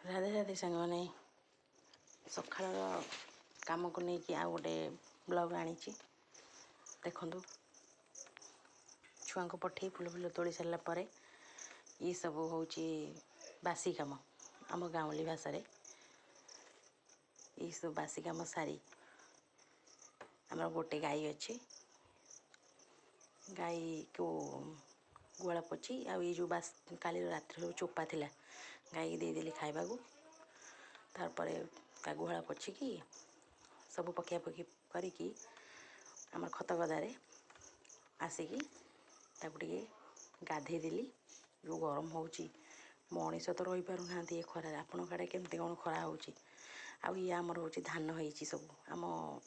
ରାଧେ ରାଧେ ସାଙ୍ଗମାନେ, ସକାଳର କାମକୁ ନେଇକି ଆଉ ଗୋଟେ ବ୍ଲଗ୍ ଆଣିଛି। ଦେଖନ୍ତୁ, ଛୁଆଙ୍କୁ ପଠେଇ ଫୁଲ ଫୁଲ ତୋଳି ସାରିଲା ପରେ ଇଏ ସବୁ ହେଉଛି ବାସି କାମ, ଆମ ଗାଉଁଲି ଭାଷାରେ। ଏଇସବୁ ବାସି କାମ ସାରି, ଆମର ଗୋଟେ ଗାଈ ଅଛି, ଗାଈକୁ ଗୁହାଳ ପୋଛି ଆଉ ଏଇ ଯେଉଁ ବାସ କାଲିର ରାତିରେ ସବୁ ଚୋପା ଥିଲା, ଗାଈକି ଦେଇଦେଲି ଖାଇବାକୁ। ତାପରେ ତା ଗୁହାଳ ପୋଛିକି ସବୁ ପକିଆ ପକି କରିକି ଆମର ଖତ ଗଦାରେ ଆସିକି ତାକୁ ଟିକେ ଗାଧେଇ ଦେଲି। ଯେଉଁ ଗରମ ହେଉଛି, ମଣିଷ ତ ରହିପାରୁନାହାନ୍ତି ଏ ଖରାରେ। ଆପଣଙ୍କ ଆଡ଼େ କେମିତି କ'ଣ ଖରା ହେଉଛି? ଆଉ ଇଏ ଆମର ହେଉଛି ଧାନ ହେଇଛି ସବୁ,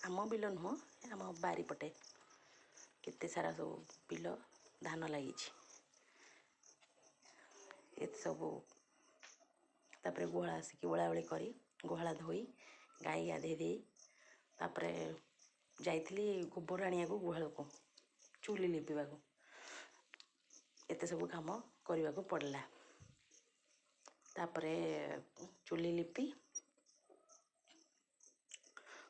ଆମ ବିଲ ନୁହଁ, ଆମ ବାରିପଟେ କେତେ ସାରା ସବୁ ବିଲ ଧାନ ଲାଗିଛି ଏତେ ସବୁ। ତାପରେ ଗୁହାଳ ଆସିକି ଓଳାଓଳି କରି, ଗୁହାଳ ଧୋଇ, ଗାଈ ଗାଧେଇ ଦେଇ, ତାପରେ ଯାଇଥିଲି ଗୋବର ଆଣିବାକୁ ଗୁହାଳକୁ ଚୁଲି ଲିପିବାକୁ। ଏତେ ସବୁ କାମ କରିବାକୁ ପଡ଼ିଲା। ତାପରେ ଚୁଲି ଲିପି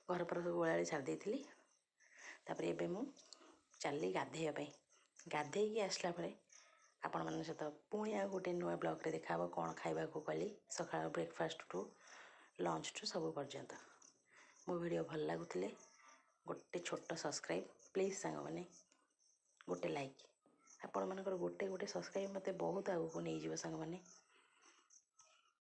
ଘର ଫର ସବୁ ଓଳାଓଳି ସାରି ଦେଇଥିଲି। ତାପରେ ଏବେ ମୁଁ ଚାଲିଲି ଗାଧେଇବା ପାଇଁ। ଗାଧେଇକି ଆସିଲା ପରେ ଆପଣମାନଙ୍କ ସହିତ ପୁଣି ଆଉ ଗୋଟେ ନୂଆ ବ୍ଲଗ୍ରେ ଦେଖାହେବ, କ'ଣ ଖାଇବାକୁ କଲି ସକାଳ ବ୍ରେକଫାଷ୍ଟଠୁ ଲଞ୍ଚଠୁ ସବୁ ପର୍ଯ୍ୟନ୍ତ। ମୋ ଭିଡ଼ିଓ ଭଲ ଲାଗୁଥିଲେ ଗୋଟେ ଛୋଟ ସବସ୍କ୍ରାଇବ୍ ପ୍ଲିଜ୍ ସାଙ୍ଗମାନେ, ଗୋଟେ ଲାଇକ୍। ଆପଣମାନଙ୍କର ଗୋଟେ ଗୋଟେ ସବସ୍କ୍ରାଇବ୍ ମୋତେ ବହୁତ ଆଗକୁ ନେଇଯିବ ସାଙ୍ଗମାନେ।